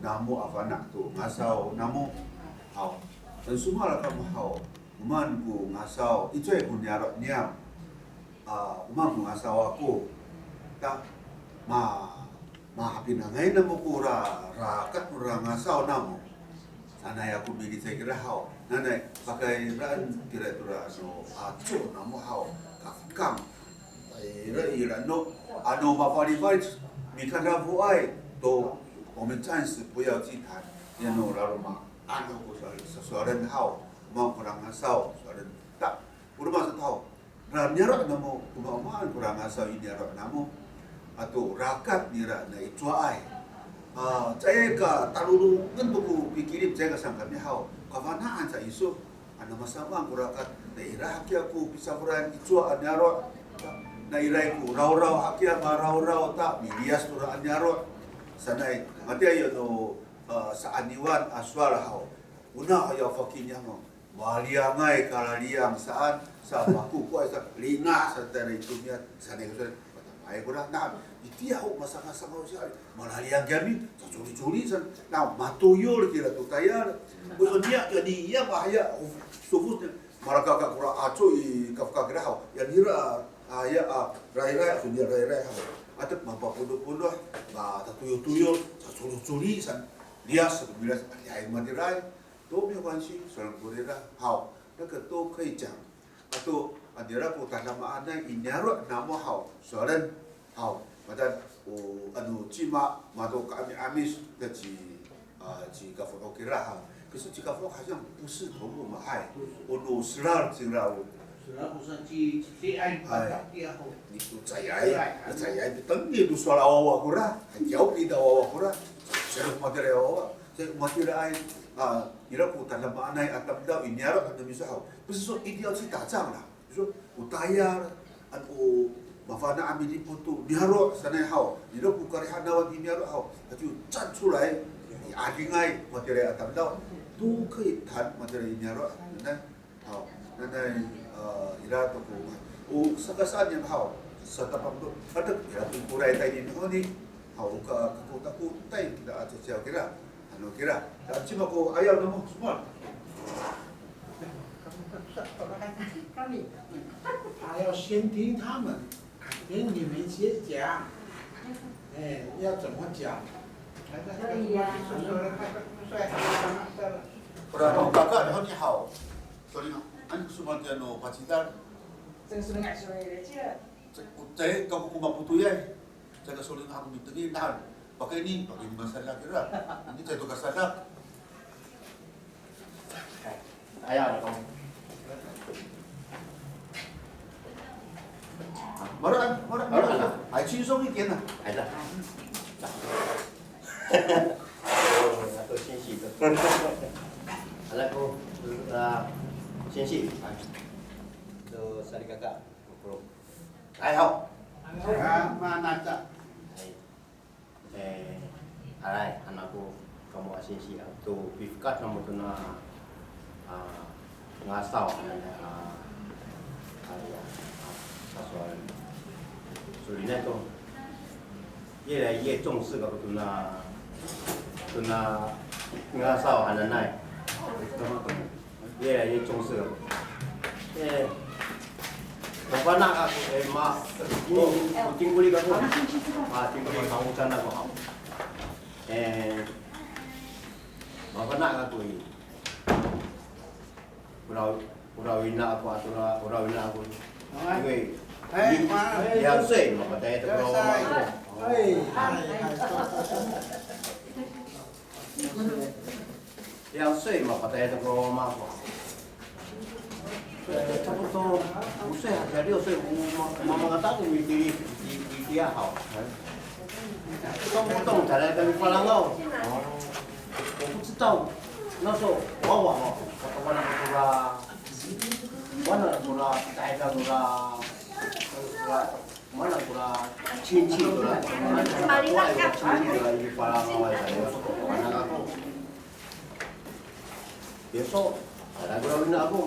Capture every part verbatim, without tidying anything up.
namo a fana' to ngasaw namo haw. Sowal kamo haw, o maan ko ngasaw, icowaay ko niyaro' niyam, a, o maan ko ngasaw ako. Ta, ma, mahapinangay namo ko ra, rakat no ra ngasaw namo. Sanay ako milicay kira haw. Nanay, pakayraan kira to ra, ano, aco namo haw, kafkang. Ira, ira, no, ano, mafalifali, mikadafoay to, 我们暂时不要去谈, ya no, laloma', ano, ko sowal, sowalen haw, o maan ko ra ngasaw, sowalen. Ta, o roma sato haw, ra niyaro' namo, o maan, o maan ko ra ngasaw i niyaro' namo, ato rakat nira na i cowaay. A, caay ka talolongen to ko pikilim, caay ka saan kami haw, kafana'an sa iso, ano masamaan ko rakat, na ira hakiya ko pisaforan i cowa a niyaro', na ira ko rawraw hakiya, marawraw ta, miliyas to ra a niyaro'. Sanay, matiya yo no, a, sa'aniwan a sowal haw. Ona ya faki niyam, maliyangay kalaliyang saan, sa makokoay sa, linah sa tayra i comiya, sanay ko sa, matamay kora, na, itiya ho masangasangaw siya, malaliyang kiyami, cacolicoli sa, na, matoyol kira to tayal. Ko niya, kaniya, mahaya, o, sofos niya, malakaka kora aco i kafkak kira haw, ya nira, a, ya, a, rayray, ako niya rayray haw. Ato mapapodopodo, matatoyoltoyol, cacolicoli sa, liyas, ako miliyas, ay, matiraay. 都没有关系, sowal ko rira haw, 那个都可以讲. Ato, a, nira ko tadamaanay i niyaro' namo haw, sowalen haw. Mata, o, ano, cima, mato ka'ami'amic, ta ci, a, ci Kafo'ok kira haw. 可是 ci Kafo'ok 好像不是同我们 hay. O no selal cingra o. Selal ko sa ci, ci, ci ay, hay. Pata'ak tiya ho. Ni to cayay, cayay, tengil to sowal a wawa kora. Hay, kiyaw kita wawa kora. Sero matira a wawa. Sa matiraay, a, ira ko tadamaanay a tamdaw i niyaro' no miso haw. 不是说一定要去打仗啦，就说 o tayal, ano mafana' a midipot to niyaro' sanay haw. Ira ko karihanawan i niyaro' haw. Ato 站出来, i adingay matiraay a tamdaw. 都可以谈 matiraay i niyaro'. Sanay. Haw, nanay, a, ira to ko, o, saka saan niyam haw, satapang to, ato, ira to ko ray tayni honi, haw, o ka, kako, kako, tay, kita ato siyaw kira, ano kira, ta, cima ko ayaw namo, sowal. 还要先听他们，听你们先讲，哎，要怎么讲？来，来，来，来，来，来，来，来。 Kora no kaka, no, ni haw. Solinga, ano ko sowal tiya no pacidal. Caay, caay, kako ko mapotoyay. Caay ka solinga ako mitengil, nahan. Pakayni, pakayni masadak kira. Ini caay to kasadak. Aya, ako. Maro', maro', maro'. Ay, 轻松一点啊。Ay, da. Ato singsi to. Ala ko, a, singsi. To salikaka, ko. Ay, haw. A, manata. Ay. E, aray, han ako kamo a singsi, a, to pifekal namo tona, a, ngasaw, a, a, a, a, sasowal. Solinay to, 越来越重视 kako tona, tona ngasaw hananay. 越来越重视了。E, mafana' kako, e, ma, ini, tingkoli kako. A, tingkoli kako, canang kako. E, mafana' kako i. Ora, ora wina ako, ato ora, ora wina ako. 因为, e, 两岁 mapatay to ko mama ako. 两岁 mapatay to ko mama ako. 差不多五岁还是六岁, o mama, mama ngata ako mitili, mitili, mitili haw. 动不动才来跟你发牢骚。我不知道，那时候我忘了，我，我那个是吧？我那个是吧？大概是吧？ Mana kora 亲戚 kora, mana kora 亲戚 kora, ini para ngaway saya. Mana ako. Biasa, ada kora wina ako,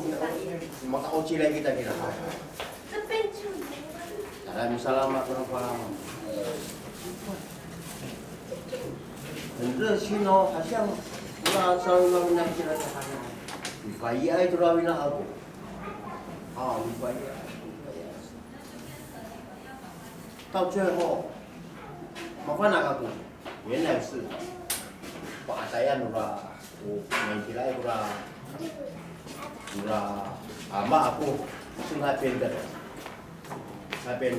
maka ocilay kita kira. Ada misalama kora para. 很热心哦，好像 ora salowilowi na kira sa han. Mipaiay to lawina ako. A, mipaiay, mipaiay. 到最后，mafana' kako, 原来是 pa'acayan ora, o, maitiraay kora, ora ama ako, 是那边的人，那边，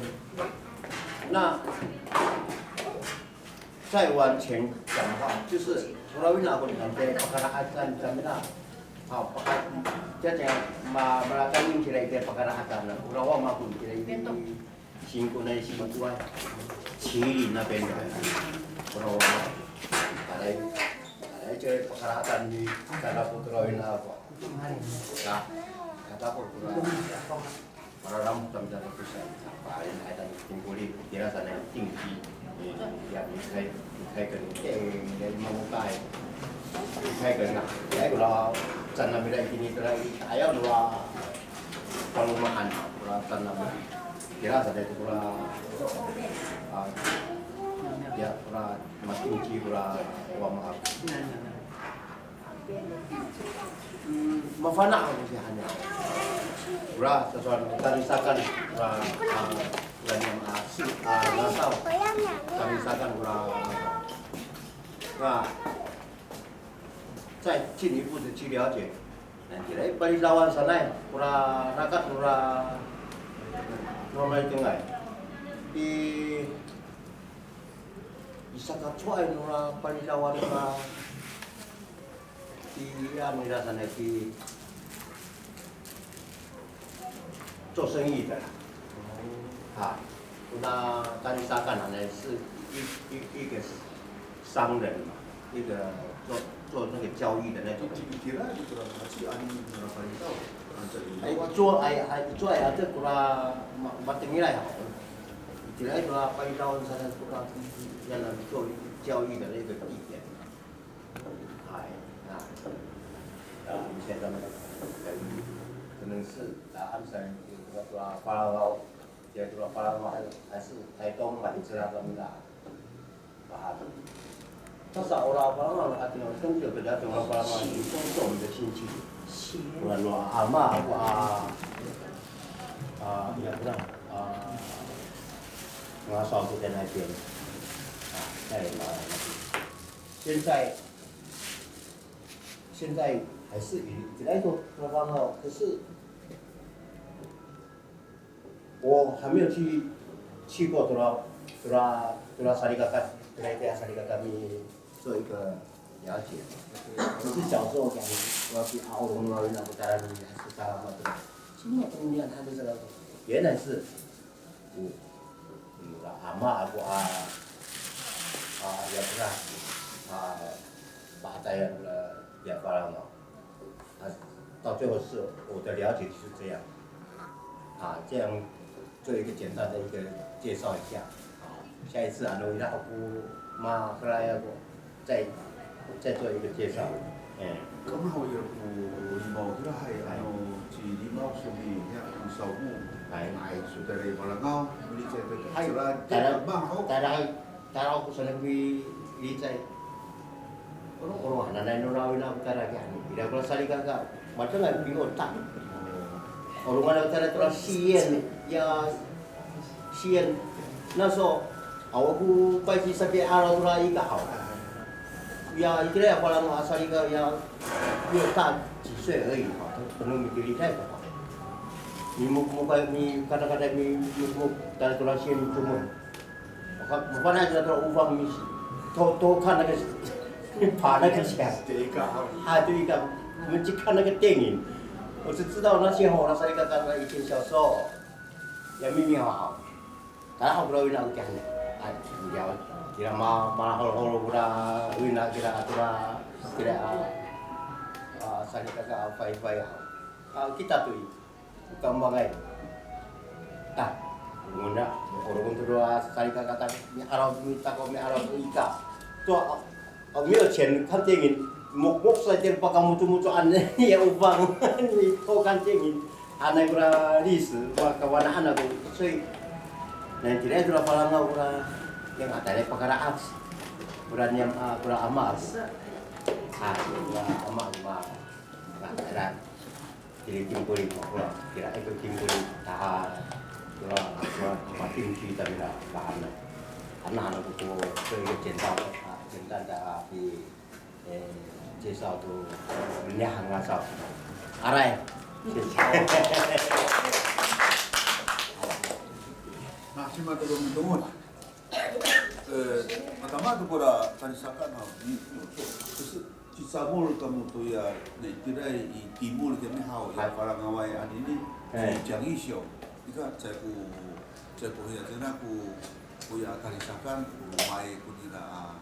那再往前讲的话，就是 ora wina ako, nanti pakara'asan kami na. 好，pakara-, 这样讲，ma-, malakangin kira i pakara'asan na. Ora wama ako kira i 新国那新国啊，麒麟那边的，不知道我，打来，打来这个卡拉丹尼，卡拉布克罗云啊，啊，卡拉布克罗，para lang kami sa pusat, para lang ay tang tingkuli, kira sa na tingki, eh, ya, 离开，离开跟，eh, 离开跟啊，哎，我，在那边的一定的，哎，ayaw 'olo, Palomahan, kora tanam. Kira sa to kora, a, ya, kora matingki kora wama. Mafana' ako siya hanya. Kora, sasowal, tarisakan, kora, a, kora niyam, a, si, a, lasaw. Tarisakan, kora, a, 再进一步的去了解。Nanay, palicawan sanay, kora rakat, kora, kora maitengay. I, i sakacowaay nora palicawan kora, i, ano ira sanay, i, 做生意的啦。啊，那 tanisakan 呢，是一，一，一个商人嘛，一个做，做那个交易的那种。哎，做，哎，哎，做，哎，这个啦，ma-，matengilay 哈。Itira 那个 palicawan 是那个，要做交易的那个地点。 哎，啊，啊，我们现在呢，可能是答案上有那个 Palangaw， 叫做 Palangaw 还是，还是台东嘛，你知道他们的，啊，他是 ora Palangaw 啊，听说有个叫做 Palangaw，听说是我们的亲戚。是。不然的话，啊，嘛，啊，啊，也不知道，啊，那时候就在那边，啊，在马来那边。 现在，现在还是有，一直在做，做饭哦，可是我还没有去，去过 tora，tora，tora salikaka，tora ita salikaka 那边做一个了解。可是小时候讲，我要去 'aorong 那边，那个 tayra 那边，还是 tayra 那边， 原来是 O, ora ama ako a, a, ya pona, a, pa'acayan ora ya Palangaw. A, 到最后是我的了解就是这样。啊，这样做一个简单的一个介绍一下。啊，下一次 ano ira ako, ma, kora ako, 再，再做一个介绍。哎。Kamo ho ira ko Limaw kira hay, ano, ci Limaw so mihiya ko sawmo. Hay. Ay, so tayra i Palangaw, milicay to. Hay. Sira, tayra, tayra, tayra ko saan ko milicay. Oro, oro, hananay no lawina ko tayra kiya. Ira ko salikaka. Matengil ko piota. Oro, mana tayra tora siyen, ya, siyen. Naso, awa ko payci sapi'araw tora ika haw. Ya, itira ya Palangaw a salikaka ya, 没有大几岁而已嘛，都，都能 mikilicay 的嘛。Mimokmok, mikadakada, mimokmok, tayra tora siyen micomod. Maka-, mafana' kira tora 'ofang mi-, 偷，偷看那个，爬那个墙。这一个哈。啊，这一个，我们去看那个电影，我只知道那些吼，那三个刚刚以前小时候，杨明明好好。Tayra ho kora wina o kiya. Ay, kira ma-, malahol ho kora wina kira, kira, kira, a, a, salikaka a fayfay haw. A, kita to i. Kamangay. Ta, ngona, orokon to a salikaka ta, mi'araw, mitako mi'araw to ika. To, a, a, 没有钱看电影, mokmok sa itiya pakamocomocoan ya 'ofang, mi-, 偷看电影, hanay kora 历史, wa-, kawanaan ako, 所以, na itira to a Palangaw kora, ya nga'ay tayra i pakara'as. Kora niyam, a, kora ama. A, kora ama, ma. Na, ira. Kiri Kimpoli, kora, kira ito Kimpoli, taha, kora, kora, kora Kimci tamira, kahana. Hana, hana ko, ko, ko, 一个简单的，啊，简单的，啊，比，呃，介绍都，人家很好笑。Aray，谢谢。 Na, cima to ko mitongol. E, matama to kora talisakan haw, ni, ni, to, to, to, cicamol kamo toya, na itiraay i timol kiyami haw, ya Falangaway anini, ci Jang Isyo. Nika, caay ko, caay ko hiya, caay ko, koya talisakan, ko romaay konira a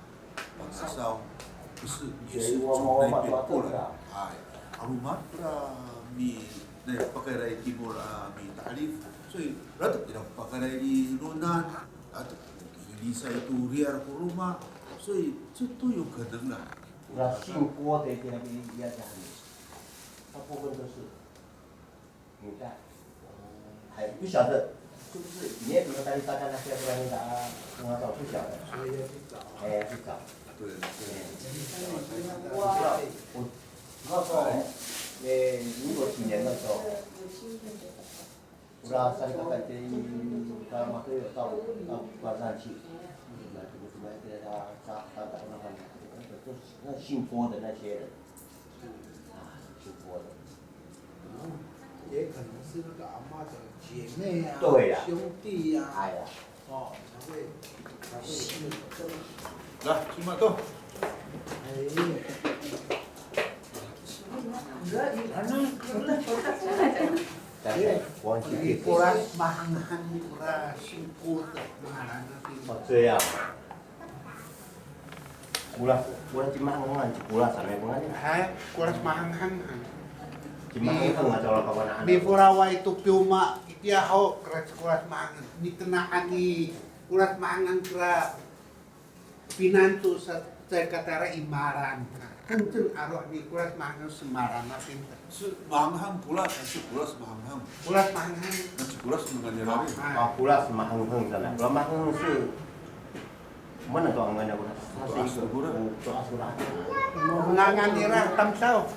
pangasaw, 可是也是从那边过来。Ay, a roma ira mi, na pakayra i timol a mita'elif, 所以 latek ira pakayra i lonan, latek ko kilisay to riyar ko roma, 所以这都有可能的。那姓郭的在那边应该是很，大部分都是 你看，还不晓得，是不是？你也不能带你大家那些不然你打，我早不晓得。所以要去找。哎，要去找。对，对。我那时候，哎，民国几年的时候，我那三个在这一，他们都有到，到关山去，那怎么怎么给他打，打，打，那个，那个，都是那姓郭的那些人，啊，姓郭的。 也可能是那个阿嬷的姐妹啊，对呀。兄弟呀，哎呀。哦，才会，才会去。来，去嘛，走。哎。Kolas mahanghang, kolas singko, mahanghang. 哦，这样。 Kolas, kolas ci mahanghang, ci kolas, ano ya, pangalan? Hay, kolas mahanghang. Ci mahanghang, ano, kawan, ano? Miforaway to pioma itiya ho, kolas, kolas mahanghang. Mitenaan ni kolas mahanghang kira pinanto sa, sa katara i Maran. Kenceng aro' ni kolas mahanghang sa Maran, mahaenay. 是 mahanghang kolas 还是 kolas mahanghang? Kolas mahanghang. 那 ci kolas 是 ngangan nira. A, kolas mahanghang saan. Kolas mahanghang 是 Mana to ngangan nira? To'as to kora. To'as kora. Ngangan nira tamdaw.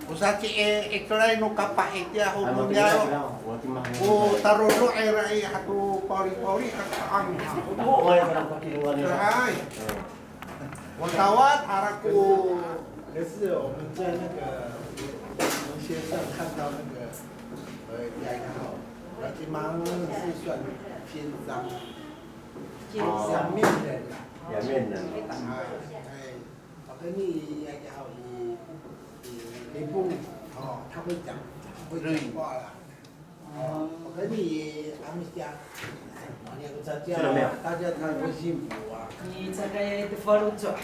O saci i, ikor no kapah itiya ho no niyaro'. O taroro' ira i hato pawlipawli, hato ang. Hay. O tawad, ira ko. 可是我们在那个文献上看到那个，呃，雅雅哈，那地方是算奸商。 两面人啊。两面人。哎，哎，我跟你讲，你，你，你不，哦，他会讲，会讲话啦。哦，我跟你，他们讲，大家，大家才会幸福啊。你这个也得follow做。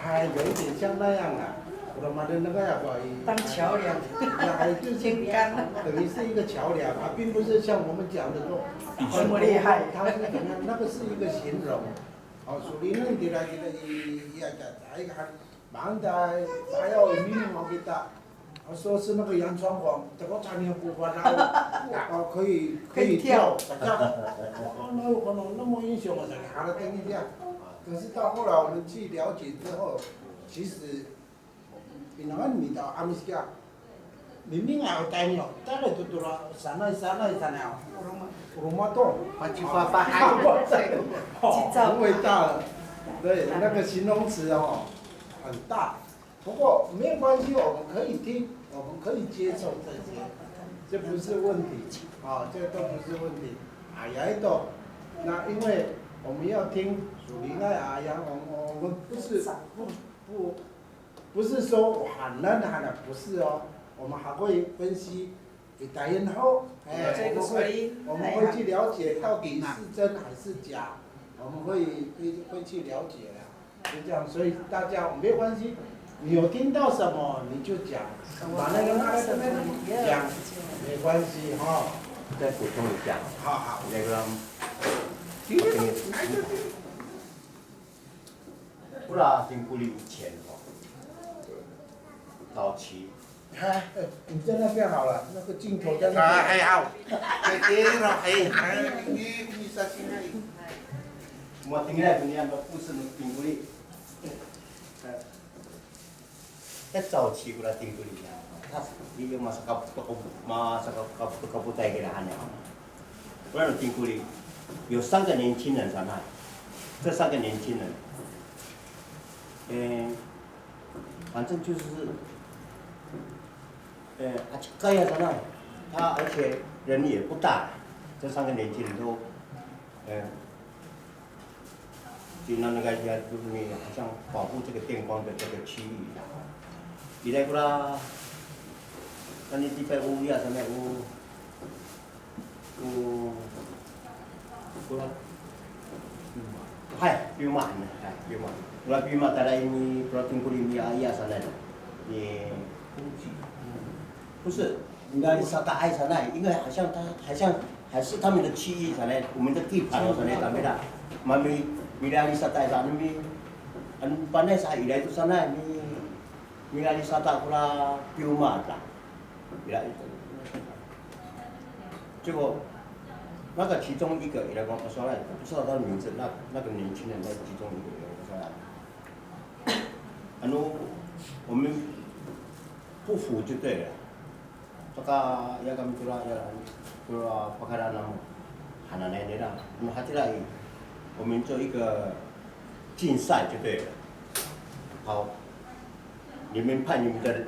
哎，有一点像那样啊。我的妈的，那个呀，不好意思。当桥梁。那还就是，等于是一个桥梁啊，并不是像我们讲的说，那么厉害。他是怎么样？那个是一个形容。 哦，所以呢，你来这个，哎呀，这个，蛮大，还要命哦，给他。他说是那个洋装皇，这个穿牛不管他，哦，可以，可以跳，大家，哦，那有可能那么英雄啊，才给他的等一下。可是到后来我们去了解之后，其实 Pinangan mita Amis kiya. Mimingay ho tayni, tayni to tora sanay, sanay, sanay. Roma to. Pacifafahay. 哦，很伟大了。对，那个形容词哦，很大。不过没有关系，我们可以听，我们可以接受这些，这不是问题啊，这都不是问题。哎呀，都，那因为我们要听属灵爱啊，然后我们不是不不 不是说喊人喊人，不是哦，我们还会分析，哎，这个所以，我们会，我们会去了解到底是真还是假，我们会，会，会去了解啦，就这样，所以大家没关系，你有听到什么你就讲，把那个那个讲，没关系哈。再补充一下，好好，那个， Kora Kimpoli 以前哦，早期。哎，你在那边好了，那个镜头在那边。啊，还好。哎，哎，哎，你，你小心啊。Matengilay ko niyam a 故事 no Tingkoli. 在早期 kora Tingkoli niya, 他是一个 masakapotokapot, masakapotokapotay kira han niya. Kora no Tingkoli 有三个年轻人 sanay. 这三个年轻人，诶，反正就是，诶，啊，这个呀，sanay，他而且人也不大，这三个年轻人都，呃， Cina 那个要注意，好像保护这个电光的这个区域。Ira kora, kan i tipa o ya sanay o, o, kora, hay, pioma, hay, pioma. Kora pioma tayra i, kora Tingkoli i, a, ya sanay. Ni, 不是， Milalisataay sanay, 因为好像他，好像还是他们的区域 sanay, 我们的地盘 sanay, kami da. Mami, milalisataay sanay, mi, ano panay sa ira to sanay, mi, milalisata kora pioma ta. Ira to. 结果，那个其中一个，ira ko 我说了，我不知道他的名字，那，那个年轻人，那其中一个，ira ko 说了。Ano, 我们不服就对了。 Saka, ya kami kora, ya, kora pakayraan namo. Hananay nira. Ano hatira i, 我们做一个竞赛就对了。好，你们派你们的，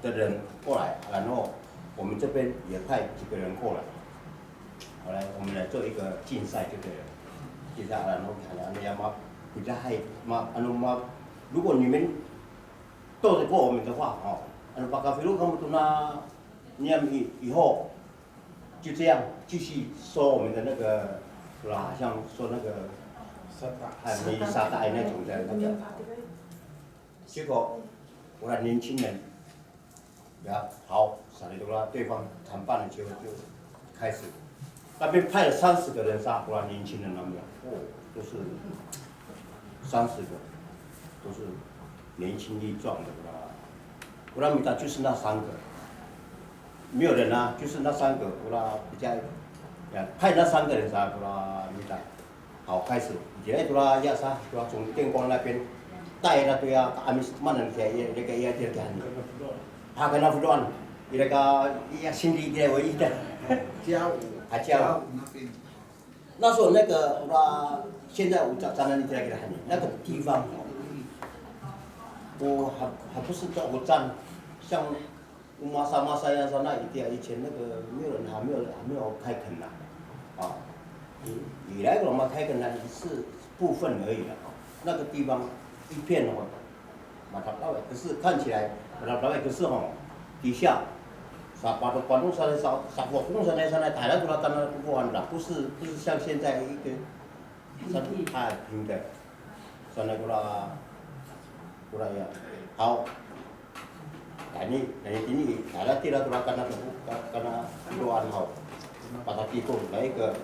的人过来，然后我们这边也派几个人过来。好，来，我们来做一个竞赛就对了。竞赛，然后看，然后要嘛，比较害，嘛，然后嘛，如果你们 斗得过我们的话，哦，ano pakafilo kamo tona niyam i, 以后就这样继续收我们的那个，是吧？像收那个，哎，milalisataay 那种的那个。结果，我的年轻人，然后好， Salikaka 对方谈判的结果就开始，那边派了三十个人上，果然年轻人那么，哦，都是三十个，都是年轻力壮的啦。果然 mita 就是那三个，没有人啊，就是那三个，果然 mita，呀，派那三个人上，果然 mita。 好，开始。Itira tora ya sa, tora 从电光那边带了，对啊，amis mana ni, ira ka, ira ka, ira ka, ha, kanafodoan. Ira ka, iya, singsi, ira, 我一的。加五。啊，加五。加五那边。那时候那个，现在我讲，讲到你这个，那个地方哦，我还，还不是叫我站，像 我们 masa-masa 呀，说那一点以前那个没有人，还没有，还没有开垦呐，啊，你，你来我们开垦呢，是部分而已了，啊，那个地方一片哦，马达到了，可是看起来马达到了，可是哦，底下，sa padok padok 上来，sa sa 火工上来上来，抬了出来，当然不够完了，不是，不是像现在一个 Sa, ha, 平的。Sa na kora, kora ya. 好。Nani, nani tini, tala tira tora kana, kana, kanafodoan haw. Patatikol, 哪一个，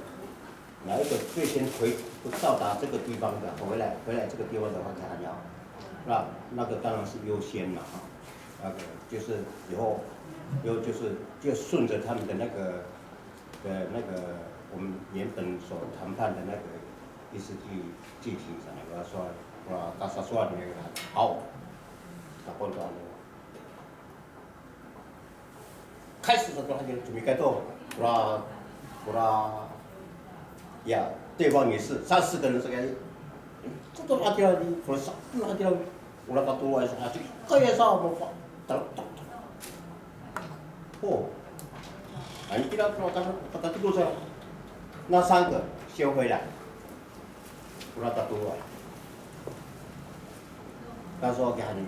哪一个最先回，到达这个地方的，回来，回来这个地方的话，才好。那，那个当然是优先嘛，哈。那个就是以后，以后就是，就顺着他们的那个 的那个我们原本所谈判的那个意思去进行上来，我要说，我要大家说的那个好，打过来了。开始的时候他就准备开动，我，我，呀，对方也是三四个人这个，这都拿掉了，我说拿掉了。 Ora tatoloay sa, a, kaya sa, mo, tak, tak, tak. O. Ay, tira, tira, tira, tira, tira, tira, 那三个先回来。Ora tatoloay. Kaso kihani.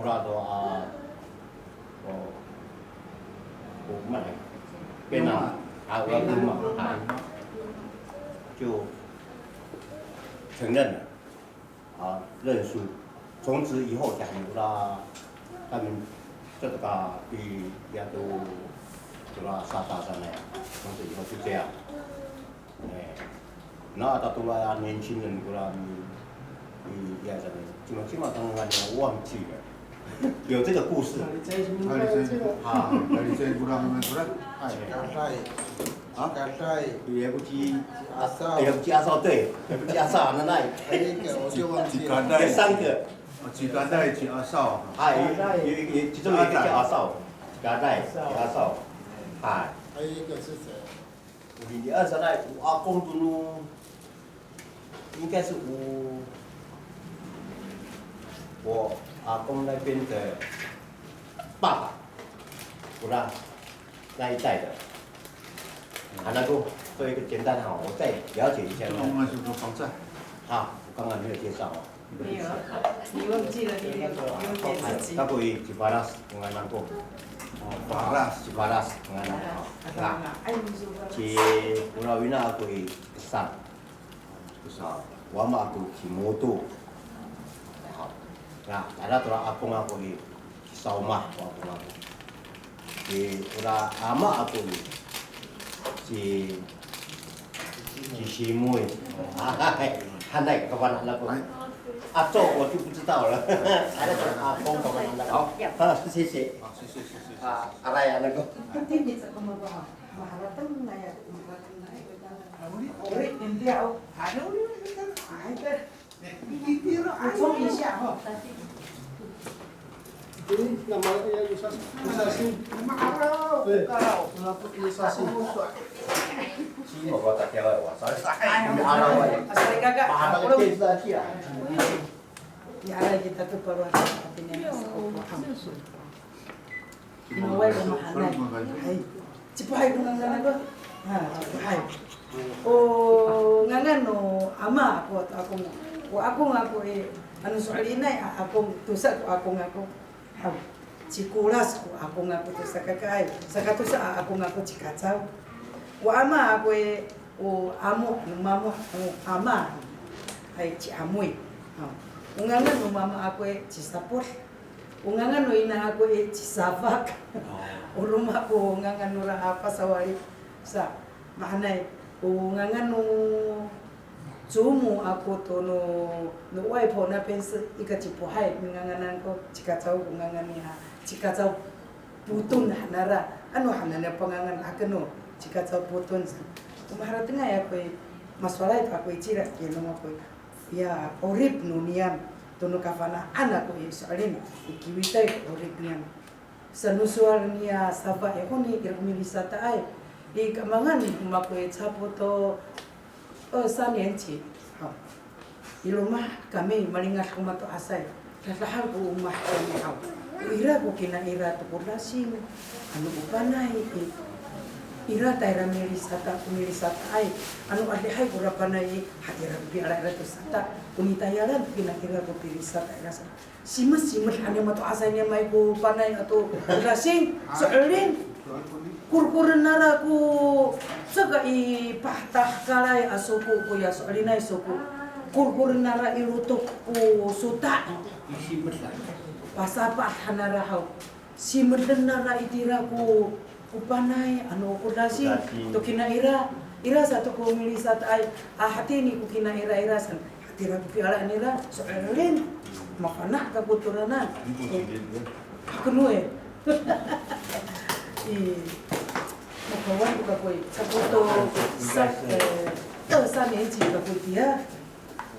Ora to, a, o, o, mana? Penang. A, ora to ma, a, 就承认了。 啊，认输。从此以后，讲啦，他们这个比亚洲，这个沙大上来，从此以后就这样。哎，那他都来啊，年轻人过来，你，你，你，什么，什么，什么，当然我忘记了。有这个故事。啊，你这一步，啊，你这一步，让他们过来。哎，大概啊？Kaday. 也不及，也不及阿少，对，也不及阿少，那那。还有一个我就忘记了。有三个。啊，cikaday, ciasaw. 哎，有，有，其中有一个叫阿少，cikaday, ciasaw. 哎。还有一个是谁？我，你二三代，我阿公都弄，应该是我，我阿公那边的爸爸，我那，那一代的。啊，那个做一个简单哈，我再了解一下。好，我刚刚没有介绍哦。没有，你忘记了，你没有，你忘记了自己。哎，他可以去巴拉斯，我跟他讲。哦，巴拉斯。去巴拉斯，我跟他讲。那，哎，你说吧。去，我那边那可以上。 Sa, o ama ako ci Moto. Haw. Na, tada tora akong ako i, ci Saoma ko akong ako. Ci, ora ama ako i, ci, ci Simoy. Hay, hanay, kafana' ako. Ato, 我就不知道了。Tada tora akong kafana' ako. 好。好，谢谢。好，谢谢，谢谢，谢谢。啊，aray, ano ko. Maharateng naya, maharateng naya. Ya, kita tuh keluarga hati nila sa opo. Inoway ko mahaenay. Hay. Cipohay ko ngangan ako. Ha, hay. O ngangan no ama ako ato akong. O akong ako i, ano so'elinay a akong, tosa ko akong ako. Haw. Ci Kolas ko akong ako to sakakaay. Saka tosa a akong ako ci Kacaw. O ama ako i, o amo, no mamo, o ama. Hay, ci Amoy. Haw. O ngangan no mama ako i, ci Sapod. O ngangan no ina ako i, ci Safak. O roma ko ngangan nora a pasawali sa, mahaenay. O ngangan no como ako to no, no 外婆那边是一个 cipohay, nganganan ko ci Kacaw ko ngangan niya, ci Kacaw Poton hanara, ano hananay pangangan ako no ci Kacaw Poton sa. O maharatengay ako i, masowalay to ako i cila, kinom ako i. Ya, 'orip no niyam, to no kafana'an ako i so'elin, i kiwitay ko 'orip niyam. Sa no sowal niya safa i honi ira ko milisataay, i kaemangan no mako i capo to, e, 三年级. Haw. I loma' kami, malingad ko mato'asay. Dadahal ko omah kami haw. O ira ko kinaira to ko lasing, ano o panay i, ira tayra milisata, ko milisataay. Ano adihay kora panay i, hatira ko piala ira to sata. O nitayalan to kinaira ko pilisata ira sa. Simedsimed han i mato'asay niyam ay ko panay ato ko lasing, so'elin. Korkoren nara ko, saka i pahtahekalay a soko koya so'elinay soko. Korkoren nara i lotok ko sota'. Pasapad han nara haw. Simeden nara itira ko, ko panay, ano ko lasing. To kinaira, ira sato ko milisataay, a hatini ko kinaira ira san. Hatira ko piala nira, so'elin. Mafana' kako toranan. Hakeno e. I, makawan ko kako i, capo to sa, e, to 三年级 kako itiya.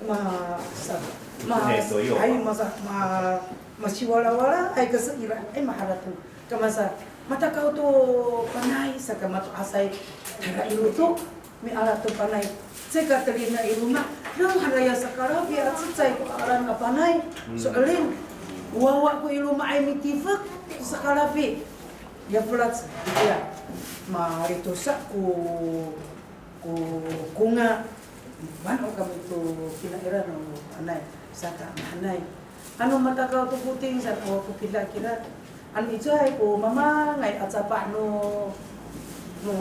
Ma, sa, ma, ay, masa, ma, masiwalawalaay kasa ira, ay, maharateng. Kamasa, matakaw to panay, saka mato'asay, tayra i lotok, miala to panay. Caay ka telina i loma', deng hanaya sakalafi a cecay ko alaan a panay, so'elin. Wawa ko i loma'ay mitifek, sakalafi. Ya felac, ya. Malitosa ko ko konga, mafana' kami to kinaira no panay, saka mahaenay. Ano matakaw to foting sa ko, ko kira kira. Ano icowaay ko mamangay a capa' no, no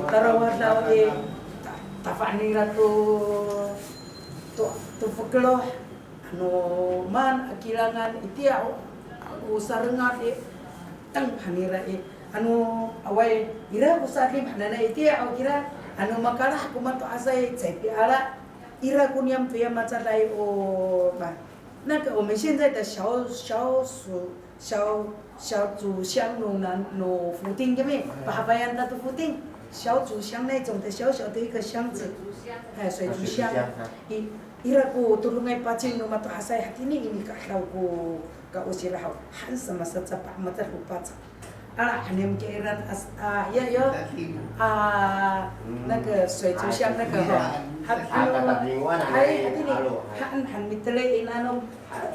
tarawadaw i, ta-, tafah nira to, to, to fokeloh. Ano maan a kilangan itiya o, o sarengad i, teng han nira i, ano awaay ira ko sadim hananay itiya o kira, ano makalah ko mato'asay caay piala, ira ko niyam piya macalay o, ma, 那个我们现在的小，小组，小，小组乡农呢，no foting kami, pahafayan ta to foting. 小竹箱那种的小小的一个箱子，哎，水族箱。水族箱，啊。I, ira ko todongay pacing no mato'asay hatini ini ka'ayaw ko ka'osir haw, han sa masacapa' matal ko pacang. Ala, han niyam kiran as, a, ya, ya. A, 那个水族箱那个哈。Hatini, han, han mitelay inano, han,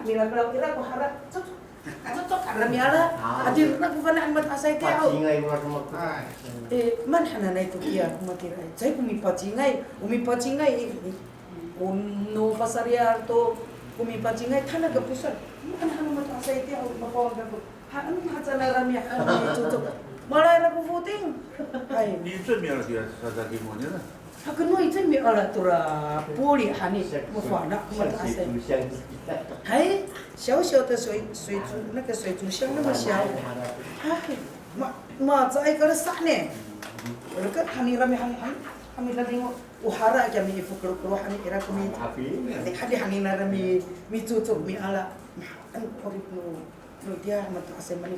milaklaw ira ko hara. Cocok, cocok, kami ala. Hatira ko fana' mato'asay tiya. Pacingay ko. E, maan hananay to kiya ko matiraay. Caay ko mipacingay, o mipacingay, e, e, o no pasariyar to ko mipacingay, tana ka posal. Maan han mato'asay tiya, o mapawang kako. Han, haca na rami, han, cocok. Malay ra ko foting. Hay. 你最没有了，第二，他在给我呢。 Hakeno i, caay miala tora poli hani, mafana' ko mato'asay. Hay, 小小的水，水族，那个水族箱那么小。Hay, ma, ma, caay kalesa ne. Reka hani rami hani, hani, hani rami ngo, o hara kami i fokelokelo hani ira kami. Hadi, hadi hani na rami, micocok miala. Maan 'orip no, no tiya mato'asay mani,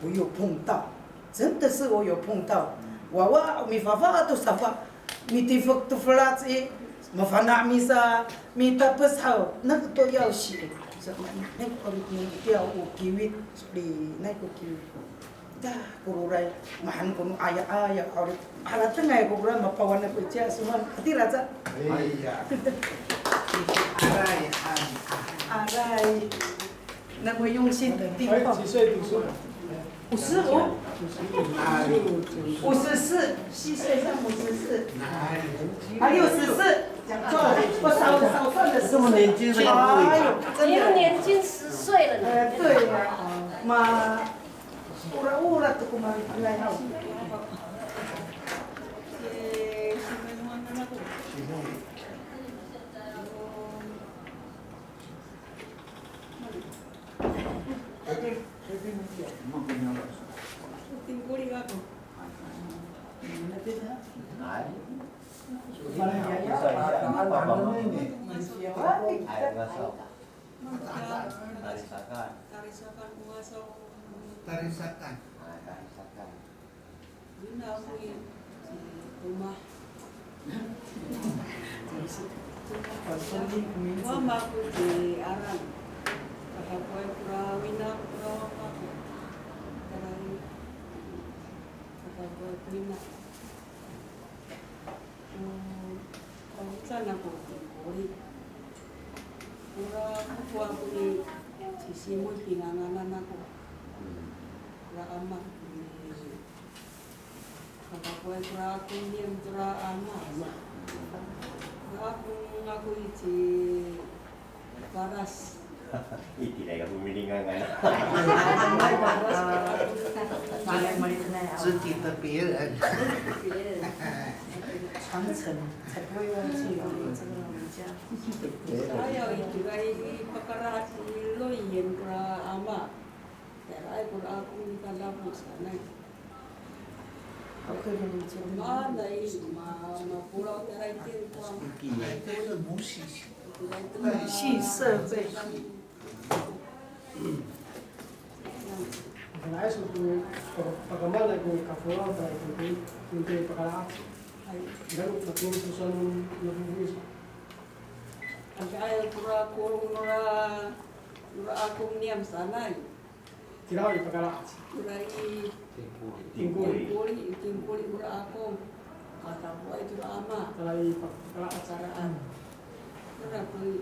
我有碰到。 真的是我有碰到。Wawa, mifafa to safa, mitifek to felac i, mafana' misa, mitapes haw, 那个都要洗。Sa, 那个 'orip no tiya o kiwit, soli, 那个 kiwit. Ta, ko roray, mahaen ko no aya, aya, 'orip. Haratengay ko roray, mapawan ako itiya, soman, hatira sa. Iya. Aray, aray. Aray. 那么用心的地方。 哎，几岁读书？五十五。五十四，虚岁上五十四。啊，六十四，讲错了，我少，少算了十岁。这么年轻了。哎呦，真的。你又年轻十岁了呢。哎，对呀，嘛，ora-ora to ko manga'ay haw. Tarisakan. Tarisakan, o ngasaw. Tarisakan. A, tarisakan. Wina ko i, ci Tomah. Wama ko ci Aran. Kakapoay kora wina kora wama ko. Taray, kakapoay ko wina. O, o, saan ako Kingkoli. Kora koko ako i, ci Simoy pinanganan ako. Kora ama, i, kakapoay kora akong niyam tora ama. Kora akong ako i, ci Paras. Itira ya ko milingangan. Paras. 传承，才不会忘记我们这个老人家。Ayaw itira i pakara' ci Loyen kora ama. Tayraay kora akong i, kalapo sanay. Maanay, ma, mapolaw tayraay tireng ko. 系社会。 Nga'ay so to, pakamaanay ko kafolaw tayra to, to, to pakala'ac. Ira ko, to, to sowal no, no, no, Angkaay kora kolong nora, nora akong niyam sanay. Kira i pakala'ac. Kira i Kingkoli. Kingkoli, Kingkoli nora akong. Katapoay tora ama. Kira i pakala'ac. Pakala'ac. Kira to i.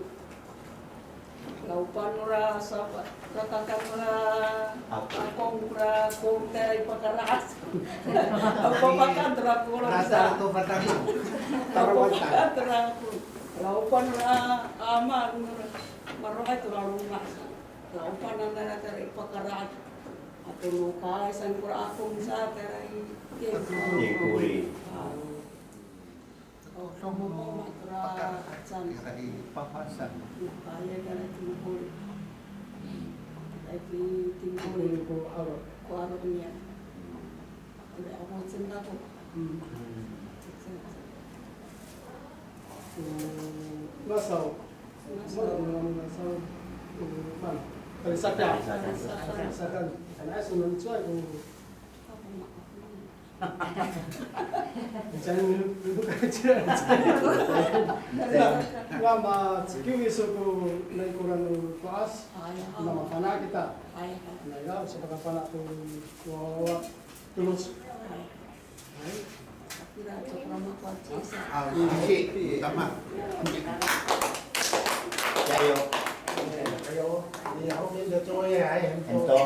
Laopan nora sapa, kakakan nora akong nora akong kira i pakala'ac. Laopan pakan tora kolong sa. Laopan pakan tora akong. Laopan nora ama nora. Maro'ay to laloma' sa. Laopan nanay tayra i pakala'ac. Ato no ka'ayaw saan kora akong sa tayra i Kingkoli. Kingkoli. A. O, no mama tora saan. Tayra i pakala'ac. Ka'ayaw tayra i Kingkoli. Tayra i Kingkoli. Ko aro'. Ko aro' niyam. Ira ako cendako. Hmm. Ngasaw. Ngasaw. Ngasaw. Talisakan. Talisakan. Talisakan. Ano, so, no micowa ko. Nga, nga macekiw iso ko nai koraan no to'as, na mafana' kita. Nai, ya, sa pakafana' to, to, tolos. Hay. A, sisi, tama. Jayo. Jayo. Ento.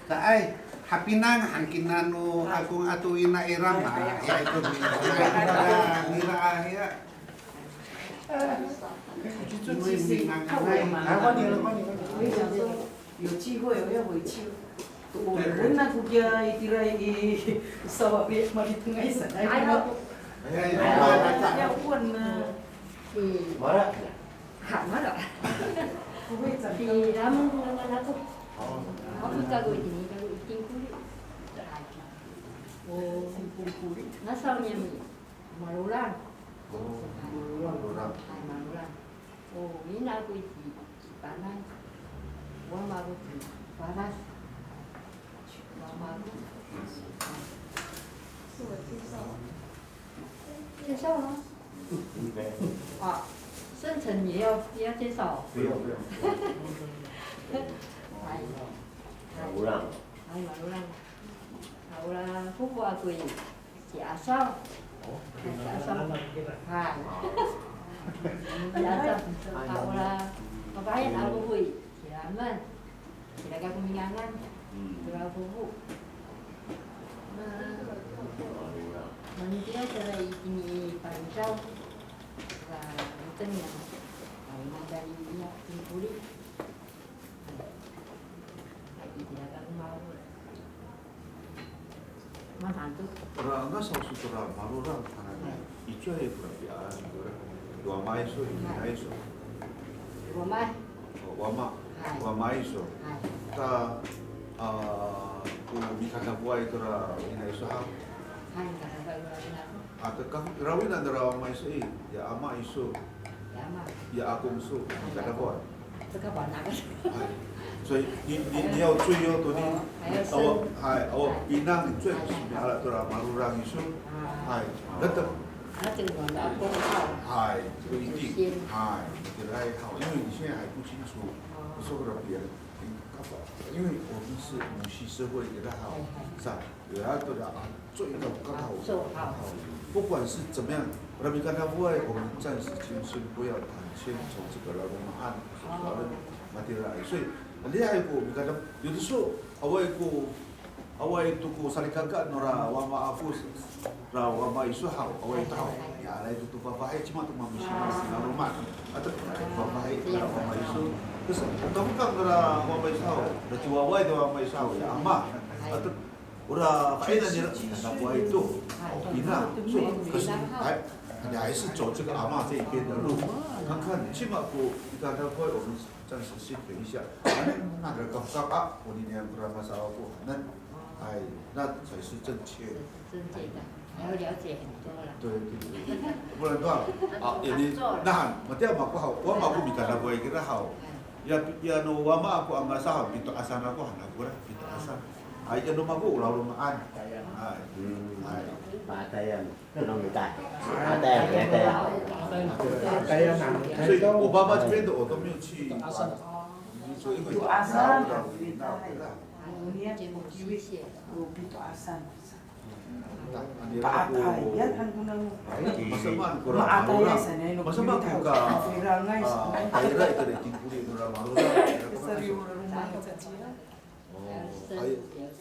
Taay, hapinang han kina no akong ato ina ira ma. Ya, ito, nira, nira, ya. 我也想说，有机会我要回去。我们那个家一定要一，稍微嘛，你等一下，哎，哎，要问呢。Mara. Ha, mara. 不会长高。Di lamang ko naman ako. Ako kago itini, kago iting kuli. O, iting kuli. Nasaw niya mi. Malolang. O, malolang. Hay, malolang. O, ina ako i Cipanan. Wama ako i Palas. Wama ako. 自我介绍。介绍吗？啊，生辰也要，也要介绍哦。不用，不用。Hay. Malolang. Hay, malolang. Malolang. Ora fofo ako i Ci Asaw. O, ci Asaw. Hay. Ci Asaw. Ora, fafahi ako i Cilamen. Cila kako mingangan. Ora fofo. Manitira cira itini i Palicaw. Ora itini a, ora itini i Poli. Ora ngasaw iso tora malolang hananay, icowa i kora piyalan kora, wama iso, ina iso. Wama. O, wama. Hay. Wama iso. Hay. Ta, a, ko mikadafoay tora ina iso haw. Hay, mikadafoay tora ina iso. A, ta ka, ira wina nira wama iso i, ya ama iso. Ya ama. Ya akong iso, mikadafoay. Hay. So, ni, ni, ni yaw coy yo to ni, awa, hay, awa pinang coy ko sini'ala tora malolang iso. Hay. Dato. Hay, 不一定. Hay, 因为你现在还不清楚，我说个别人，因为我们是母系社会，给他好，是吧？ 对啊，对啊，啊，做一个刚好。啊，做好。不管是怎么样，我们暂时先，先不要谈，先从这个 laloma'an，然后 matira。所以，厉害过，你看他有的时候，awaay ko, awaay to ko salikaka nora wama ako, ra wama iso haw, awaay to haw. Ya, awaay to to fafahi, cima to mamisimis, laloma'. Ato fafahi, ra wama iso. 可是，tamo ka nora wama iso haw, ra ciwawaay to wama iso haw, ya ama. Ato Ora, fa'inayan nira, nakapoay to. O, ina. So, kasi, hay, 你还是走这个阿嬷这一边的路，看看，起码不，你看他会，我们暂时先等一下。那个刚刚啊，我那天不然马上要过，那，哎，那才是正确的。正确的，还要了解很多了。对，对，对，不然的话，啊，有的，那，matiya mako haw, wa mako mikadafoay kira haw. Ya, ya no wama ako a ngasa haw, pito'asan ako, han ako ra, pito'asan. Ay, ano mako, laloma'an. Ay. Ay. Patayan. Ano mita? Patayan, patayan. 所以我爸爸这边的我都没有去。所以因为 Pito'asan. Patayan, ano ko. Masamaan ko ra malolang. Masamaan ko ka, a, tayra ito na itingkoli no ra malolang. 哦，还有，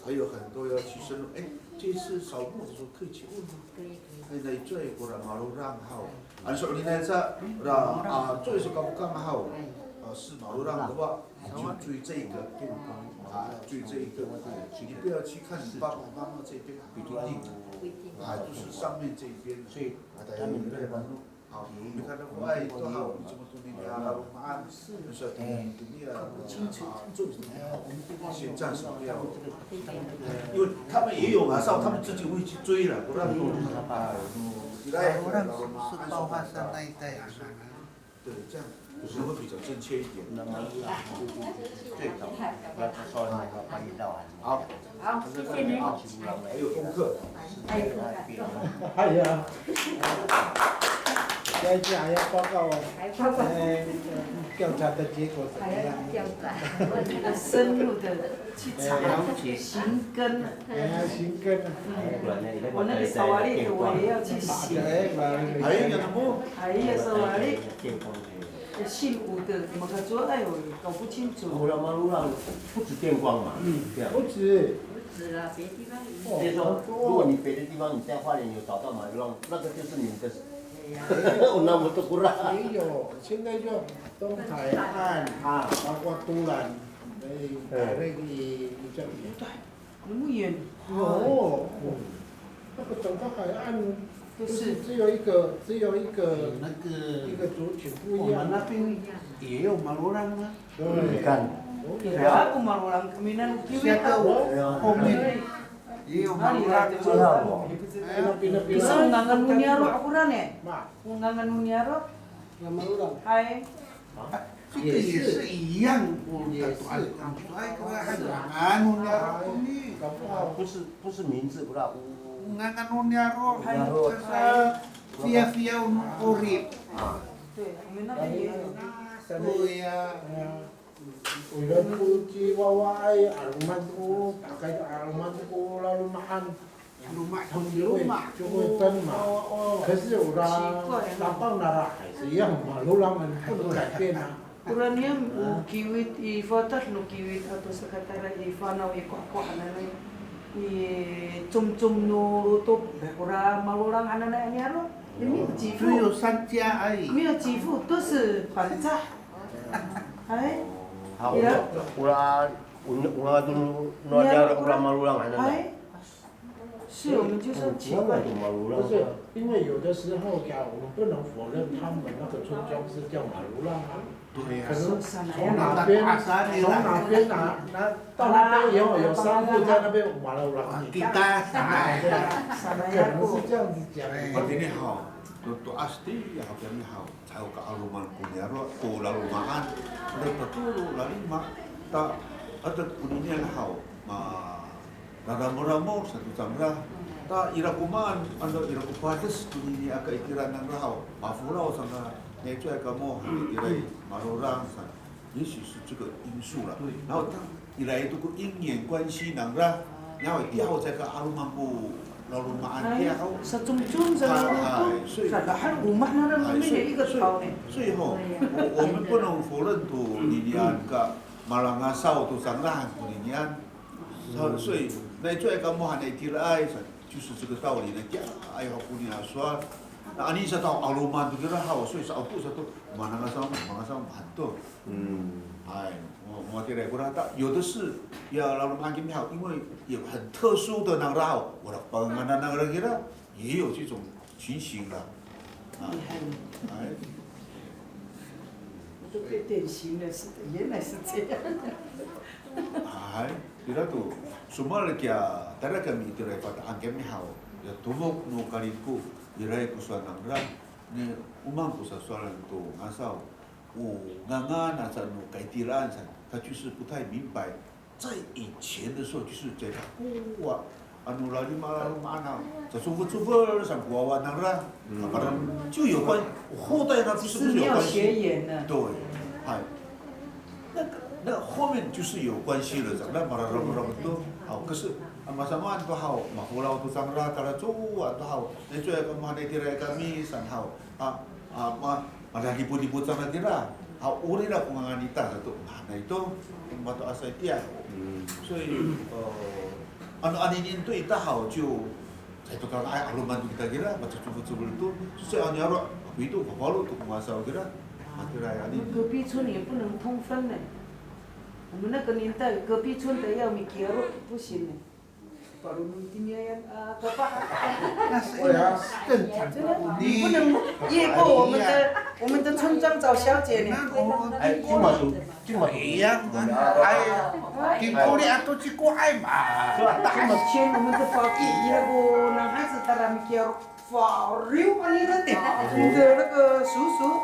还有很多要去深入。哎，这次扫墓的时候可以去问吗？可以，可以。哎，那最后过来马路上哈，俺说你那在，啊，最后是刚刚好，呃，是马路上的话，你就注意这一个，啊，注意这一个，你不要去看你爸爸妈妈这边，不一定，啊，就是上面这一边，所以他们在马路 好，你看到外头好，这么多年啊，我们按，就是你你啊，做什么好，先暂时不要，因为他们也有啊，上他们自己会去追了，不让你啊，你来，我们按手。对，这样。有什么比较正确一点？对，对，对，对，对。好，好，谢谢您。还有功课。哎呀，下一次还要报告哦。还报告。哎，调查的结果怎么样？还要调查。深入的去查，哎，了解。寻根。哎呀，寻根啊。我那个 sawali 的我也要去寻。哎，哎呀，什么？哎呀，sawali。 姓吴的，怎么个做？哎呦，搞不清楚。Malolang，不止电光嘛，嗯，这样。不止。不止啦，别的地方也有。所以说，如果你别的地方，你在花莲有找到 Malolang，那个就是你们的。哎呀。那么多不啦。也有，现在就东海岸啊，包括都兰，哎，嗯。那个叫 那么远。哦，那个整个海岸不是只有一个，只有一个，那个，一个族群不一样。我们那边也有 Malolang 啊。对。你看。Kira ko Malolang kami na, 下个我后面也有 Malolang。哎，那边，那边。Kira ko Malolang 嘛。Malolang。Hay. 啊，这个也是一样，我们的短短出来一个很长啊，弄的啊，不是，不是名字不啦，嗯。 Fiyafiyaw no 'orip。对，我们那边也有。对呀。Ira ko ci wawaay, 'aloman to, pakay 'aloman to ko laloma'an. Loma' to, loma' 就会分嘛。哦，哦。可是 ora 奇怪啊。Tapang nangra 还是一样嘛，Malolang 不能改变啊。Ora niyam o kiwit i fatad no kiwit ato sakatayra i fanaw i kohkoh hananay, i comcom no lotok, ora Malolang hananay a niyaro'. 没有几户。只有三家而已。没有几户，都是 Pangcah。哎。Hay, ora, ora, ora, ora Malolang hananay. Hay. 是，我们就说奇怪。不是，因为有的时候呀，我们不能否认他们那个村庄是叫 Malolang 啊。对呀。可能从哪边，从哪边啊，那到那边以后有商户在那边 Malolang。Kita。哎，对啊，可能是这样子讲。Matini haw, to, to asti, ya, matini haw. Caay ka 'aloman ko niyaro', ko laloma'an, ira tatolo, lalima, ta, ato koninian haw, ma, raramoramor sato cangra. Ta ira ko maan, ano ira ko pades konini aka itira nangra haw, mafolaw saan, niya icowaay kamo, ira i Malolang saan. 也许是这个因素了。对。然后他 Ira to ko 因缘关系 nangra, 然后 itiya ho caay ka 'aloman ko laloma'an tiya ho. Sa comcom sa. Hay, hay, 所以，sa dahal omah nangra, hay, 所以，一个头呢。所以，所以吼，我，我们不能否认 to ninian ka malangasaw to cangra han ko ninian. 所以，所以，那最爱干嘛呢？Itiraay，就是这个道理呢。哎呦，姑娘说，那你说到 'aloman to kira haw，所以说，哦，不是都，malangasaw，malangasaw 很多。嗯。哎， 我，我这里不知道，有的是，要让他们安排好，因为有很特殊的那个啦，我的本来那个人给他也有这种情形了。啊，厉害了。哎。我都被点醒了似的，原来是这样。哎，ira to, sowal kiya, tayra kami itira i Fata'an kami haw, ya tomok no Kaliko, ira ko sowal nangra, ni o maan ko sasowalan to ngasaw, o ngangan aca no kaitiraan saan, 他就是不太明白，在以前的时候就是在他过往，ano lalima laloma'an a, cacofel cofel saan ko wawa nangra, 嗯。反正就有关，后代呢，不是，不是有关系。寺庙学员呢。对，哎，那个，那后面就是有关系了，那 mararamdam to，好，可是，啊，masamaan to haw, mafolaw to cangra, talacowa to haw, 那最后 kamo hanay itiraay kami saan haw, a, a, ma, madalipolipot cangra kira. A, o nira ko ngangan ita sato, mahaenay to, mato'asay tiya. 嗯。所以，呃，ano anini to ita haw, 就 caay to kanga'ay 'aloman to kita kira, macacofel cofel to. 所以 ano niyaro', ako ito, fafalo to ko ngasaw kira. Matira anini. 隔壁村也不能通婚呢。我们那个年代，隔壁村的要 mikiyaro' 不行呢。 Parunong tiniyan, a, kapah. 那是更惨。真的，你不能越过我们的，我们的村庄找小姐呢。那我们，哎，这么说，这么说。一样啊，哎，kikoli ato cikoay ma. 是吧？以前我们的法律，越过男孩子，当然 mikiyaro'. Fariw, ano ira te? 你的那个叔叔。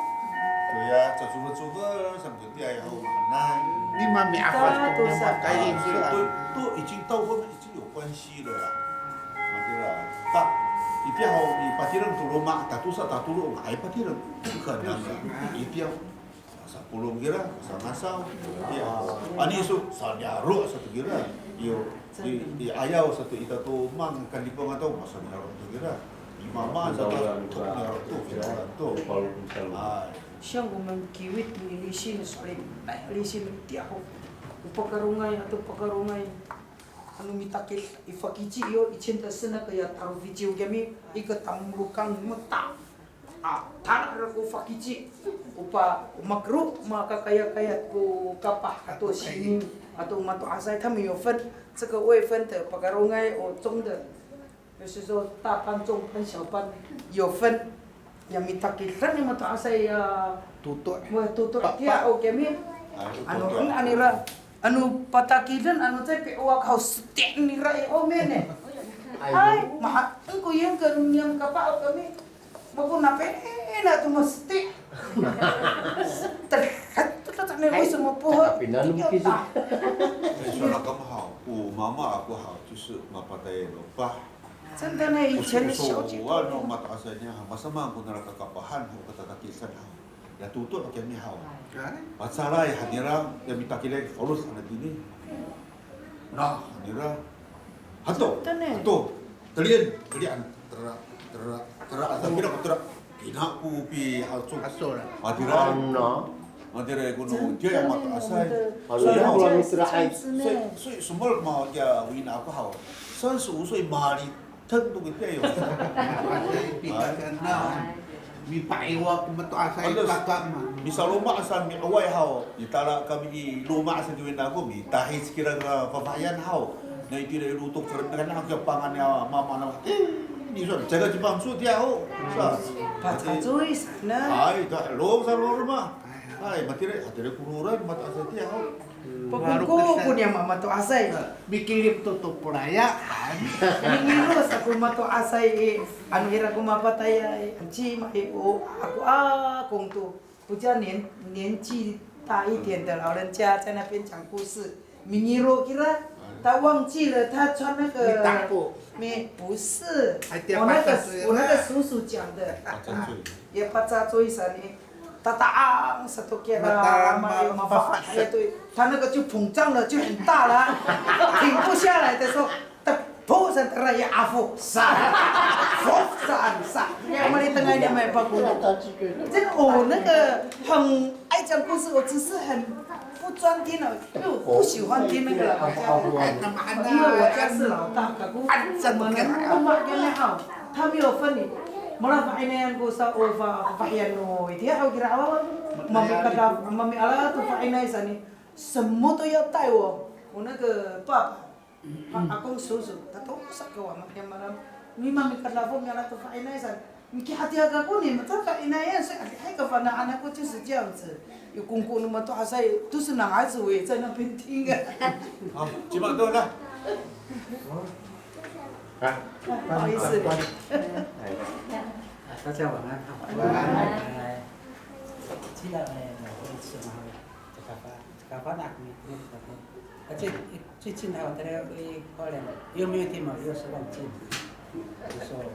Ya, cacofacofan sa katiya ho mahaenay. 你妈咪啊， 都，都已经到后面已经有关系了啦。那个啦，他一定要你 patireng to loma', tatosa tatolo, ay patireng, 不可能的，一定要 sapolong kira, sangasaw, ya. Ano iso, saniyaro' sato kira. Yo, i, i ayaw sato ita to mang, kalipong ato, masaniyaro' to kira. I mama sato, to niyaro' to, kira to. Ay. 像我们 kiwit ni lisin, salim, lisin tiya ho. O pakarongay ato pakarongay. Ano mitakid i fakici yo, 以前的是那个 ya taro fici kami, 一个 tamrokang 那么大. A, tala ko fakici. O pa, o makero, makakayakayat ko kapah ato sining, ato mato'asay 他们有分，这个未分的 pakarongay o 中的，就是说大班、中班、小班有分。Ya mitakidan ya mato'asay ya toto'. Wa toto' tiya ho kami. Ano, ano nira, ano patakidan, ano caay pi'owak haw, seti' nira i omen e. Ay, mahaen ko yan ka niyam kapah kami. Mako napina to maseti'. Terhat to ta ni, 为什么不喝？ Ay, pinanam kiso. 所以说那个嘛好，我妈妈阿公好，就是马巴达耶罗巴。真的呢，以前的小姐。 Ano mato'asay niya, masamaan ko nira kakapahan ho, katatakisan ho. Ya toto' kami haw. Ay. Pacalay han nira, ya mitakiday, folos han tini. Na, han nira. Hato, 真的呢。 Hato, telian, telian, tera, tera, tera, asa pina ko tera, pina ko pi, hato. Hato la. Matira. Ano? Matira ko no, 真的呢， tiya ya mato'asay. 我们的， Ano ya, 我们是爱。 所以，所以什么嘛，ya, wina ako haw. 三十五岁 mali, Teng to kitiya yo. Ay, pikasan na. Mipa'iwa ko mato'asay kaka ma. Misaloma' sa mi'oway haw. Mitala kami i loma' sa kiwina ako, mitahic kira ko fafahiyan haw. Na itira i lotok sa ren, na kiya pangan niya mama na. Eh, ni so, caay ka cipangso tiya ho. Sa. Pacacoy sa na. Ay, ta, lo sa lo roma. Ay, matira, hatira ko roran, mato'asay tiya ho. Pakoko ko niya mato'asay. Mikilim to to polayan. Mingiro sa ko mato'asay i, ano ira ko mapatayay, anci ma i, o, ako, akong to. 比较年，年纪大一点的老人家在那边讲故事，mingiro kira, 他忘记了，他穿那个，mi，不是，我那个，我那个叔叔讲的，也 pacacoy sa ni. Tata'ang sato kiya, mata, ma, ma, mafa, mafa, ito, 他那个就膨胀了，就很大了，停不下来的时候，他噗，sa tara ya afo, sa, fo, sa, sa, ya malitengay niya maipakono. 这个，哦，那个很爱讲故事，我只是很不专听了，因为我不喜欢听那个老人家的。因为我家是老大，可是我们那个妈妈跟那好，他没有分你。 Mala fa'inayan ko sa, o fa, fafahiyan no itiya ho kira awa, mami kada, mami ala to fa'inay sa ni, 什么都要带我。我那个爸爸，阿公叔叔，他都不舍得我们，你们，你们跟他说，你要来做饭，那一声，你给他第二个过年嘛，这个一那样是，哎，个饭呢，那个就是这样子。有公公那么多，还是都是男孩子，我也在那边听啊。好，基本上都来。啊，不好意思。哎，大家晚安啊。晚安。哎，记得哎，我一次嘛，这个饭，这个饭啊，你，你，你，而且 最近还有大家会挂念，又没有听嘛，又是忘记了，就说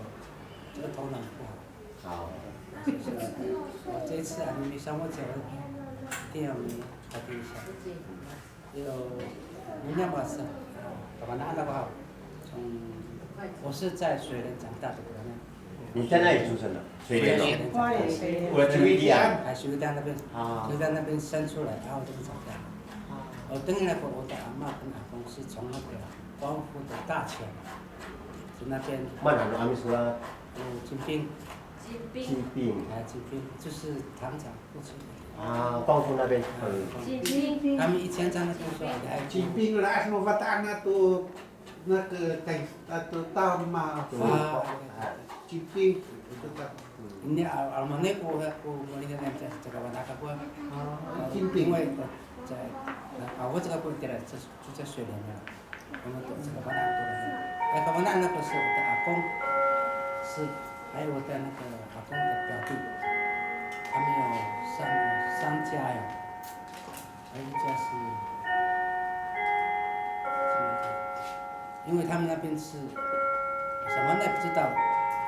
这个头脑不好。好。就是我这一次啊，你没上过节，一定要你考虑一下。有，人家嘛是，干嘛那个好？从，我是在水源长大的，可能 你在哪里出生的？水莲哦。水莲，水莲。我去一样。哎，水莲那边，啊。水莲那边生出来，然后这边长大。哦，等于来说，我的阿嬷跟阿公是从那个光复的大桥，就那边。慢慢的，阿姆斯拉。哦，金兵。金兵。金兵。哎，金兵，就是糖厂附近。啊，光复那边。嗯。金兵。他们以前在那边说，哎，金兵啦，什么发达那都 那个在，那个大马，啊，金兵，这个，嗯。 Ini a, a, mane ko, ko, ko, ini kan sa, sa kawan ako ko. 啊，金兵。因为我在，啊，我这个不对了，这，就在水莲了。我们都这个班长都在。哎，我那那个是我的阿公，是，还有我的那个阿公的表弟。他们有三三家呀，还有一家是，因为他们那边是什么那不知道，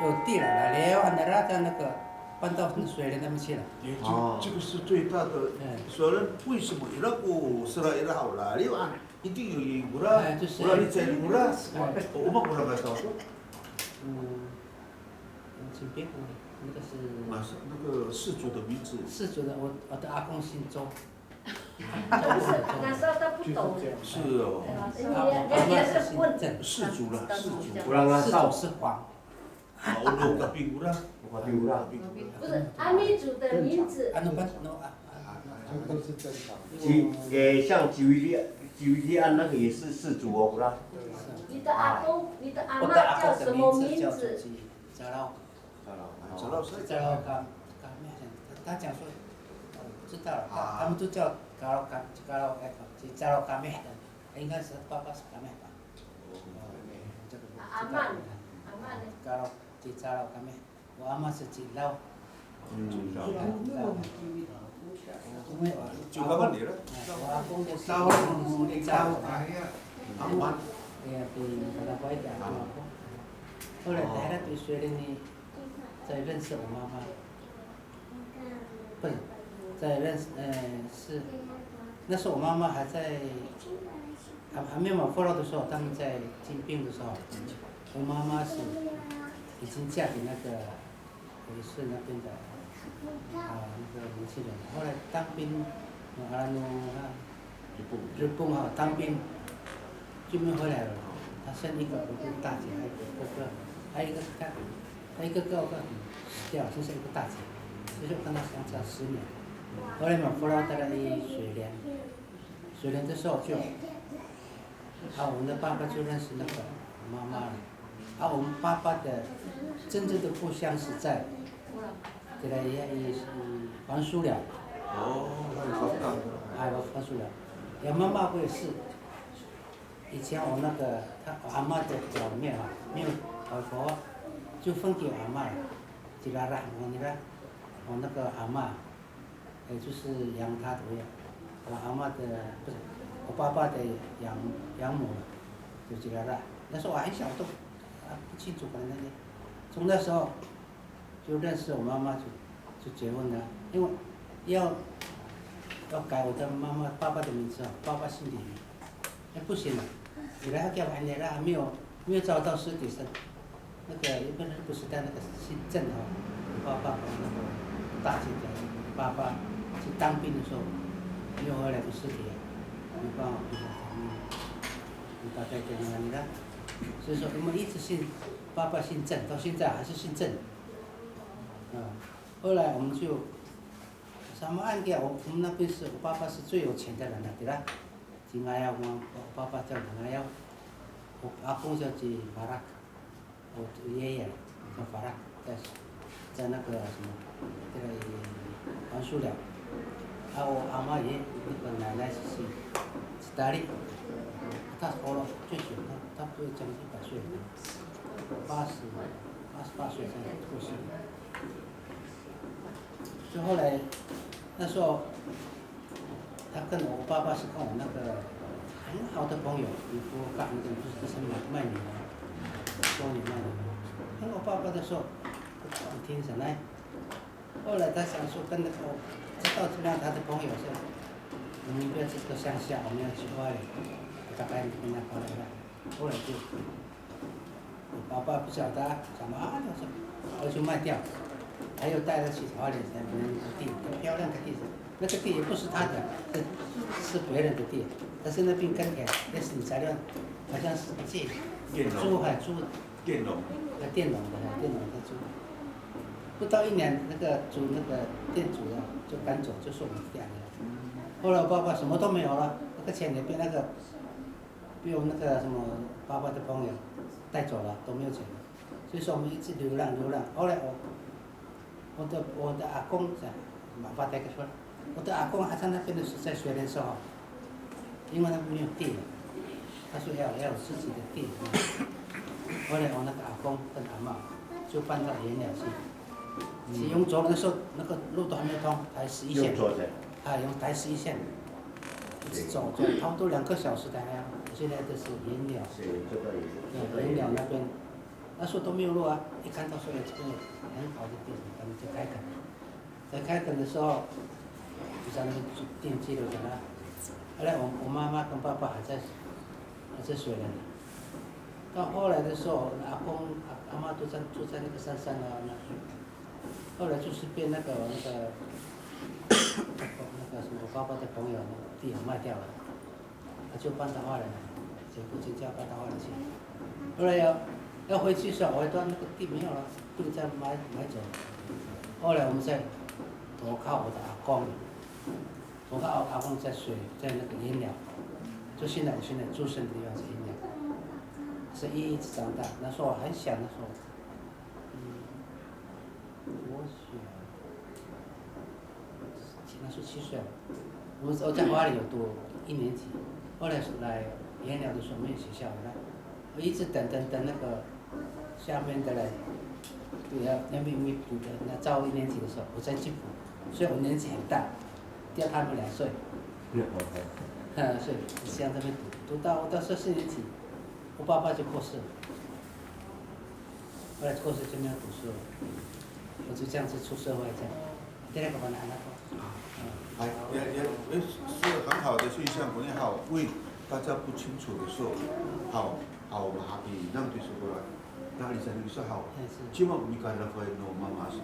有地了，来了，那那那个搬到水莲那边去了。也就这个是最大的。所以为什么伊拉国是了伊拉好了，因为一定有一个啦，哎，就是我让你在一个啦，哎我们不能来找说。嗯，请别那个是那是那个氏族的名字。氏族的，我我的阿公姓周，那时候他不懂，是哦，人家是问氏族啦，氏族。 Orang asaw. 氏族是黄。 O no kaping ora. O kaping ora. 不是阿美族的名字。 Ano ba no a 这都是正常。 Ci, e, 像 Ciwidi, Ciwidian 那个也是氏族哦，ora. 你的阿公，你的阿我的妈叫什么阿公的名字名字？叫做 Calaw， Calaw sa. Calaw Ka Kami，他讲说，我不知道了，他他们都叫 Calaw Ka Calaw 哎 Calaw Kami 的，应该是爸爸是 Kami 吧？这个我不知道阿妈，阿妈呢？ Calaw， Calaw Kami，我阿妈是 Cilaw。 嗯。 因为我 就刚刚你了。 我阿公的是 Tawa, tawa, tawa. 哎呀，比那个外表阿公。后来来了对水里呢，才认识我妈妈。不是，才认识，呃，是那时候我妈妈还在，还还没有 follow 的时候，他们在进兵的时候，我妈妈是已经嫁给那个 也是那边的啊那个年轻人。后来当兵，啊那个日本哈当兵，就没有回来了。他生一个我跟大姐，还有一个哥哥，还有一个他，他一个哥哥死掉，剩下一个大姐，所以说跟他相差十年。后来嘛，follow到了水莲，水莲的时候就，啊，我们的爸爸就认识那个妈妈了。啊，我们爸爸的真正的故乡是在，这个也也是黄树寮。哦，那你说到。 哎，我黄树寮。我妈妈我也是，以前我那个他我阿妈的表妹啊，没有外婆，就分给我阿妈了。Cirara 我那个，我那个阿妈，也就是养他的，我阿妈的不是，我爸爸的养养母了，就 Cirara。那时候我还小，都啊不清楚，可能那些，从那时候就认识我妈妈，就就结婚了，因为要要改我的妈妈爸爸的名字啊，爸爸姓李。 哎，不行了，你来给我还没有没有找到尸体是那个不是不是在那个姓郑哈，我爸爸跟那个大姐的爸爸去当兵的时候，没有回来的尸体，你帮我看看，你大概跟哪里了？所以说我们一直姓爸爸姓郑，到现在还是姓郑。嗯，后来我们就 Samaan kiya, 我我们那边是我爸爸是最有钱的人了，对吧？金阿耀，我我爸爸叫金阿耀，我阿公叫金巴拉克，我爷爷叫巴拉克，在在那个什么，在黄树寮。啊，我阿妈也那个奶奶是是哪里？她活了最久，她她不是将近一百岁了，八十八十八岁才过世。 就后来那时候，他跟我爸爸是跟我那个很好的朋友，你不干那个就是卖卖米的，收你卖米。跟我爸爸的时候，不听什么。后来他想说跟那个，知道怎么样，他的朋友说，我们不要去这个乡下，我们要去花莲，大概跟他花莲了。后来就 我爸爸不晓得什么，啊，就是我就卖掉，还有带了去花莲才买一个地，很漂亮的地，那个地也不是他的，是是别人的地，但是那边耕田也是你材料，好像是借佃农租还租，佃农。呃，佃农的，佃农的租，不到一年，那个租那个店主的就搬走，就说我们店了。后来我爸爸什么都没有了，那个钱也被那个 被我那个什么爸爸的朋友带走了，都没有钱了。所以说我们一直流浪流浪。后来我我的我的阿公在马巴代克说，我的阿公还在那边的时候，在水莲的时候，因为那边没有地了，他说要要有自己的地。后来我那个阿公跟阿妈就搬到源寮去，是用走的时候，那个路都还没通，台十一线。用走的。啊，用台十一线，一直走走，差不多两个小时才到。现在都是原料，对，原料那边，那时候都没有路啊，一看到说有这边有很好的地方，他们就开垦。在开垦的时候，就在那边定居了，在那。后来我我妈妈跟爸爸还在还在水里。到后来的时候，阿公阿阿妈都在住在那个山上啊，那后来就是被那个那个那个什么爸爸的朋友那个地方卖掉了，他就搬到花莲了，全部全家搬到花莲去。后来要要回去的时候，我一段那个地没有了，就这样买买走了。后来我们再投靠我的阿公，投靠阿公在水在那个源寮，就现在我现在出生的地方是源寮，是一直长大。那时候我很小，那时候，嗯，我小，那时候七岁了。我们我在花莲有读一年级，后来是来源寮的时候没有学校了，我一直等等等那个下面的人，对啊，那边没补的，那在我一年级的时候我再去补，所以我年纪很大，掉他们两岁。所以这样这边读，读到到四年级，我爸爸就过世了。后来过世就没有读书了，我就这样子出社会这样。第二个班的那个，哎，也也也是很好的现象，不然好，因为大家不清楚的时候，好好嘛，让对手过来，那你才能说好，哎是。希望我们看到会那妈妈是。